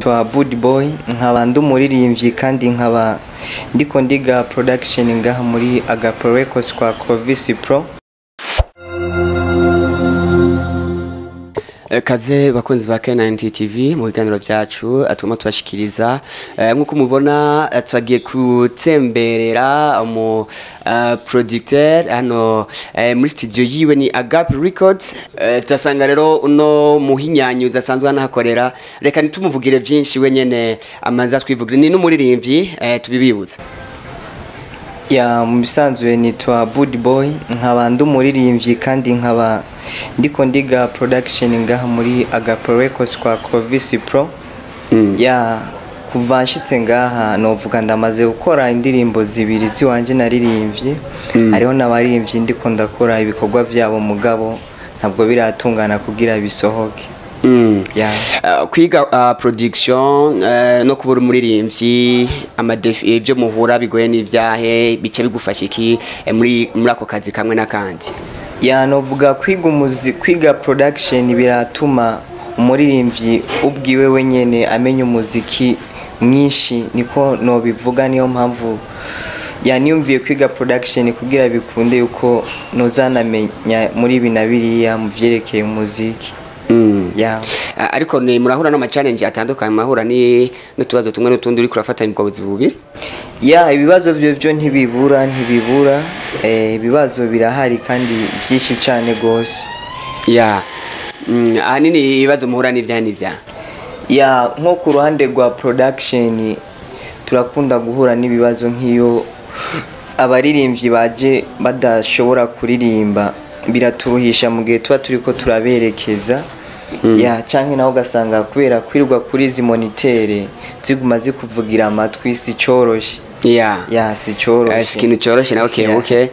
Nitwa Good Boy, nkaba ndi umuririmbyi kandi nkaba ndiko ndiga production ngaha muri Agape Records kwa Clovis Pro. Kaze bakunzi ba K90 TV mu biganiro byacu atuma tubashikiriza, nkuko mubona twagiye kutemberera mu producteur hano muri studio yiwe ni Agape Records. Tutasanga rero uno muhinyanyu zasanzwe anahakorera, reka nitumuvugire byinshi wenyene amanza twivugire, ni n'umuririmbyi, tubibibutse. Ya, mu bisanzwe nitwa Good Boy, nkaba ndi umuririmbyi kandi nkaba ndiko ndiga production ngaha muri Agape Records kwa Clovis Pro. Ya, kuva nshitse ngaha novuga ndamaze gukora indirimbo zibiri ziwanje naririmbye. Hariho n'abaririmbyi ndiko ndakora ibikorwa vyabo mugabo ntabwo biratungana kugira bisohoke. Ya. Kwiga production no kubura umuririmbyi, amadefi ibyo muhura bigoye n'ivyahe bice bigufasha iki muri ako kazi kamwe n'akandi? Ya, novuga kwiga umuziki, kwiga production biratuma umuririmbyi ubwiwe wenyene amenya umuziki mwinshi, niko nobivuga. Niyo mpamvu ya niyumviye kwiga production kugira bikunde yuko nozanamenya muri ibi na biriya mu vyerekeye umuziki. Ya. Ariko ni murahura no ma challenge atandukanye, murahura ni n'utubazo tumwe n'utundi uri kurafata imikobozi bubiri? Ya, ibibazo byo ntibibura, ibibazo birahari kandi byinshi cyane gose. Ya. Ahanini ibibazo muhura n'ivya n'ivya. Ya, nko ku ruhande rwa production turakunda guhura n'ibibazo nk'iyo abaririmbyi baje badashobora kuririmba, biraturuhisha mu gihe tuba turiko turaberekeza. Ya, canke naho ugasanga kubera kwirwa kuri izi monitere ziguma zikuvugira amatwi si coroshe. Ya. Ya, si coroshe. Si ikintu coroshe nawe kebuke.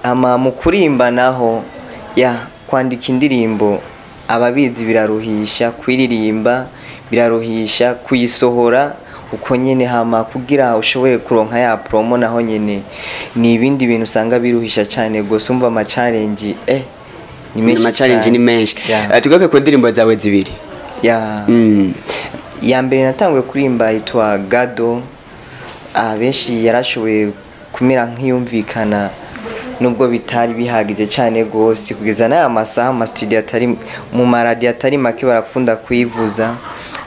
Ama mu kurimba naho, ya, kwandika indirimbo ababizi biraruhisha, kuririmba biraruhisha, kuyisohora uko nyene, hama kugira ushobore kuronka ya promo naho nyene ni ibindi bintu usanga biruhisha cyane gose. Umva ama challenge ni menshi, ama challenge ni menshi. Tugaruke ku ndirimbo zawe zibiri. Ya. Ya mbere natanguye kuririmba yitwa Gado, abenshi yarashoboye kumera nk'iyumvikana nubwo bitari bihagije cyane gose, kugeza n'aya masaha ama studio atari mu maradi atari make barakunda kuyivuza.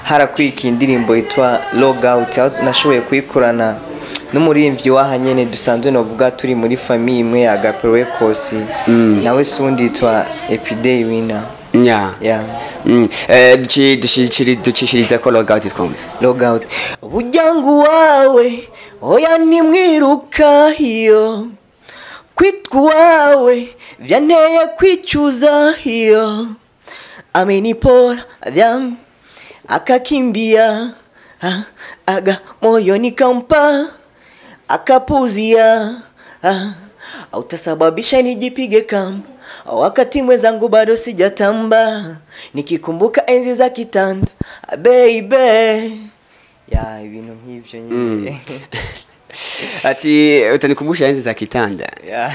Harakwika indirimbo yitwa Logout, aho nashoboye kuyikorana n'umuririmbyi waha nyene dusanzwe novuga turi muri famille imwe ya Agape Records, nawe sundi yitwa Epiday Winner. Ya. Ya. Ducishiriza ko Logout twumve. Logout. Buryangu wawe oya nimwiruka iyo kwitwa wawe vyanteye kwicuza iyo amenipora vyangu akakimbia, aga moyo nikampa akapuzia, autasababisha nijipige kamba wakati mwenzangu bado sijatamba, nikikumbuka enzi za kitanda baby. Ya, ibintu nk'ivyo nyine. Ati utanikumbusha enzi za kitanda. Ya.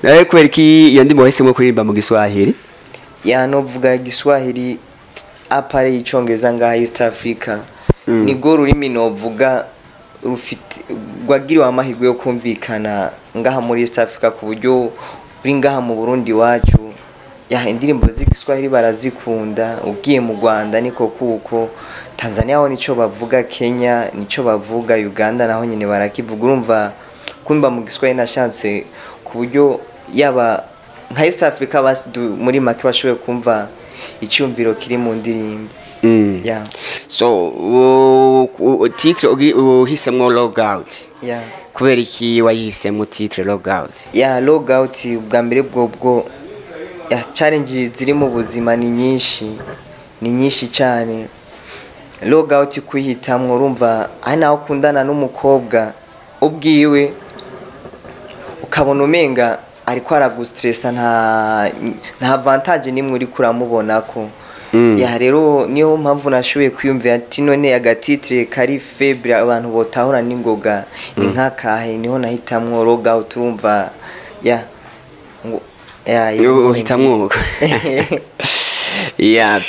Nawe kubera iki iyo ndimo wahisemo kuririmba mu Giswahili? Ya, novuga Giswahili apare icongereza ngaha East Africa. Nigo rurimi novuga rufite rwagiriwe amahirwe yo kumvikana ngaha muri East Africa, ku buryo uri ngaha mu Burundi wacu ya indirimbo z'igiswahili barazikunda. Ugiye mu Rwanda niko kuko, Tanzania ho nico bavuga, Kenya nico bavuga, Uganda naho nyine barakivuga. Urumva kumba mu Giswahili nashatse ku buryo yaba nka East Africa basi muri make bashoboye kumva icyumviro kiri mu ndirimbo. Yeah. So titre uhisemo Logout. Yeah. Kubera iki wayihisemo titre Logout? Yeah, Logout ubwa mbere bwo ya challenge ziri mu buzima ni nyinshi, ni nyinshi cyane. Logout kuyihitamwo, urumva ari naho ukundana n'umukobwa ubwiwe ukabona umenga ariko aragustressa, nta avantage nimwe uri kuramubonako. Ya, rero niyo mpamvu nashoboye kwiyumvira ati none agatitre kari faible abantu botahura n'ingoga ni nkakahe, niho nahitamwo Logout. Urumva ya ngo ya uhitamwo. Ya.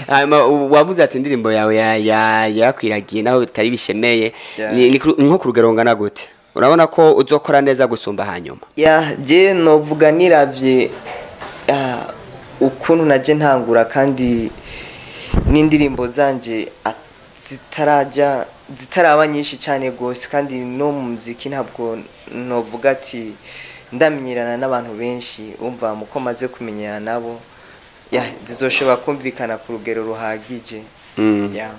Hanyuma wavuze ati indirimbo yawe yakwiragiye naho bitari bishemeye. Yeah. Ni nko ku rugero rungana gute urabona ko uzokora neza gusumba hanyuma? Ya, je novuga niravye ukuntu naje ntangura kandi n'indirimbo zanje zitaraja zitaraba nyinshi cyane gose, kandi no mu muziki ntabwo novuga ati ndamenyerana n'abantu benshi, umva muko maze kumenyerana nabo ya zizoshobora kumvikana ku rugero ruhagije. Ya.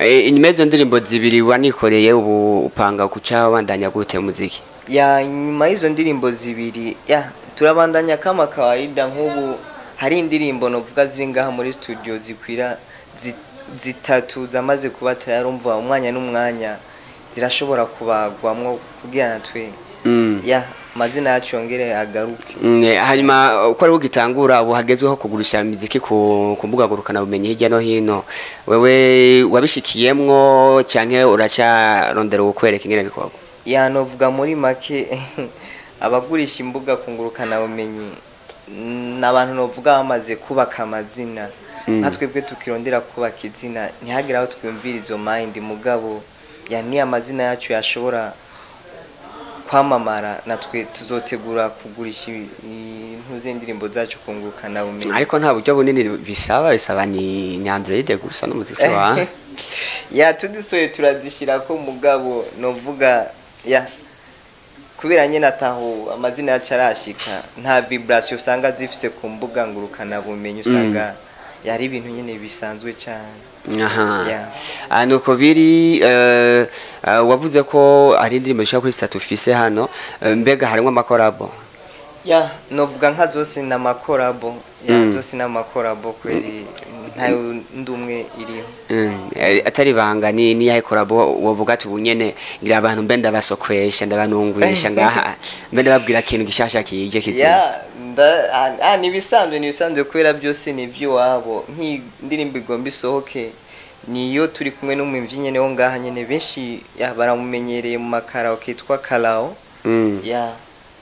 Inyuma y'izo ndirimbo zibiri wanikoreye, ubu upanga kuca wabandanya gute muziki? Ya, nyuma y'izo ndirimbo zibiri ya turabandanya kama kawaida. Nk'ubu hari indirimbo novuga ziri ngaha muri studio zikwira zitatu zamaze kuba tayari, umva umwanya n'umwanya zirashobora kubagwamwo kugira natwe ya amazina yacu yongere agaruke. Hanyuma uko ari ugitangura, ubu hagezweho kugurisha imiziki ku mbuga ngurukana bumenyi hirya no hino, wewe wabishikiyemwo canke uracarondera ukwereka ingene bikorwa? Ya, novuga muri make abagurisha imbuga kungurukana bumenyi n'abantu novuga bamaze kubaka amazina. Nka twebwe tukirondera kubaka izina, ntihagire aho twiyumvira izo mind, mugabo ya ni amazina yacu yashobora kwamamara, natwe tuzotegura kugurisha impu z'indirimbo zacu kungurukana bumenyi. Ariko nta buryo bunini bisaba ni Android gusa n'umuziki wa Ya, tudisoye turazishirako, mugabo novuga ya kubera nyene ataho amazina yacu arashika, nta vibration usanga zifise ku mbuga ngurukana bumenyi, usanga yari ibintu nyene bisanzwe cyane. Aha. Yeah. Nuko biri wavuze ko ari indirimbo zishika kuri zitatu ufise hano, mbega harimwo amakorabo? Ya, novuga nka zose ni amakorabo ya. Zose ni amakorabo kweri, ntayo ndumwe iriho. Atari banga, ni yahe korabo wovuga ati ubu nyene ngira abantu mbe ndabasokwesha, ndabanungwisha ngaha, mbe ndababwira ikintu gishasha kije kizima? Ya, ni ibisanzwe kubera byose ni iby'iwabo. Nk'indirimbo igomba isohoke niyo turi kumwe n'umwimvyi nyene wo ngaha nyene, benshi ya baramumenyereye mu makaraoke, kitwa Kalao. Ya,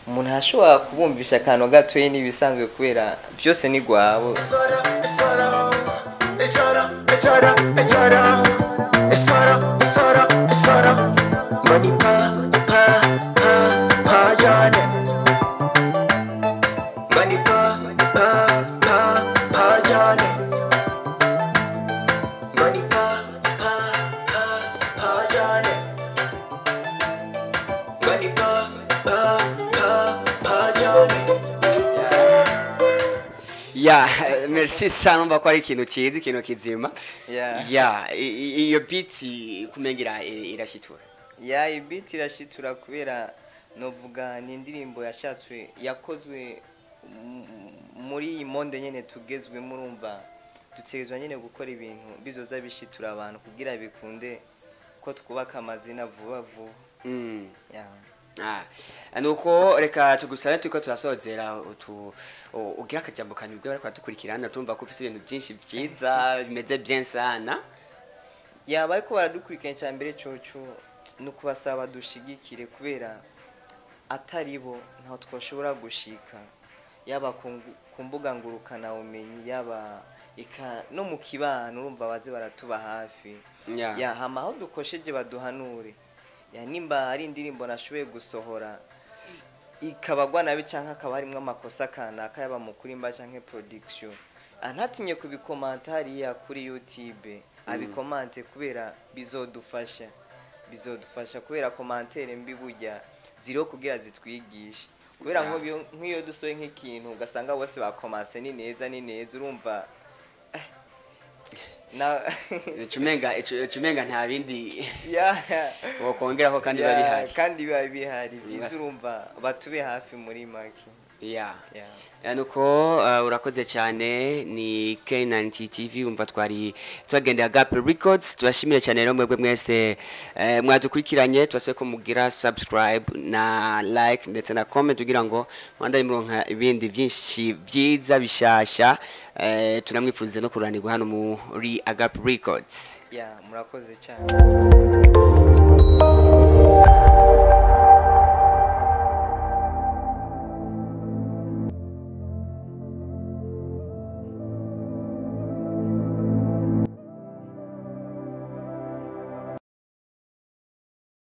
umuntu arashobora kubumvisha akantu gatoyi, ni ibisanzwe kubera byose ni gwabo. Money pa pa pa pa jane. Money pa pa pa pa jane. Money pa pa pa pa jane. Money pa pa pa pa jane. Ya, merci sana, umva ko ari ikintu ciza, ikintu kizima. Yeah. Ya, iyo beat kumengira irashitura. Ya, ibiti irashitura kubera novuga ni indirimbo yashatswe yakozwe muri iyi monde nyene tugezwemo, urumva dutegerezwa nyene gukora ibintu bizoza bishitura abantu kugira bikunde ko twubaka amazina vuba vuba. Ya. Ah, nuko reka tugusabe, turiko turasozera, utu ugira akajambo kanyubwe bariko baradukurikirana, tumva ko ufise ibintu byinshi byiza bimeze bien sana. Yaba ariko baradukurikirana, icya mbere coco ni ukubasaba dushigikire kubera atari bo ntaho twashobora gushika, yaba ku mbuga ngurukanabumenyi, yaba eka no mu kibano, urumva baze baratuba hafi. Ya, hama aho dukosheje baduhanure. Ya, nimba ari indirimbo nashoboye gusohora ikabagwa nabi canke akaba harimwo amakosa kanaka, yaba mu kurimba canke production, ntatinye kubikomanta hariya kuri YouTube, abikomante kubera bizodufasha kubera commentaire mbi burya ziriho kugira zitwigishe, kubera nk'iyo dusohoye nk'ikintu ugasanga bose bakomanse ni neza ni neza, urumva na Icumenga nta bindi wokongeraho kandi Ya, biba bihari. Kandi biba bihari byiza. Urumva batube hafi muri make. Ya. Nuko urakoze cyane. Ni K90 TV, umva twari twagendeye Agape Records. Tubashimire cyane rero mwebwe mwese mwadukurikiranye, tubasaba ko mugira subscribe na like ndetse na comment kugira ngo mwandanye muronka ibindi byinshi byiza bishasha. Tunamwifurize no kuranirwa hano muri Agape Records. Ya, murakoze cyane.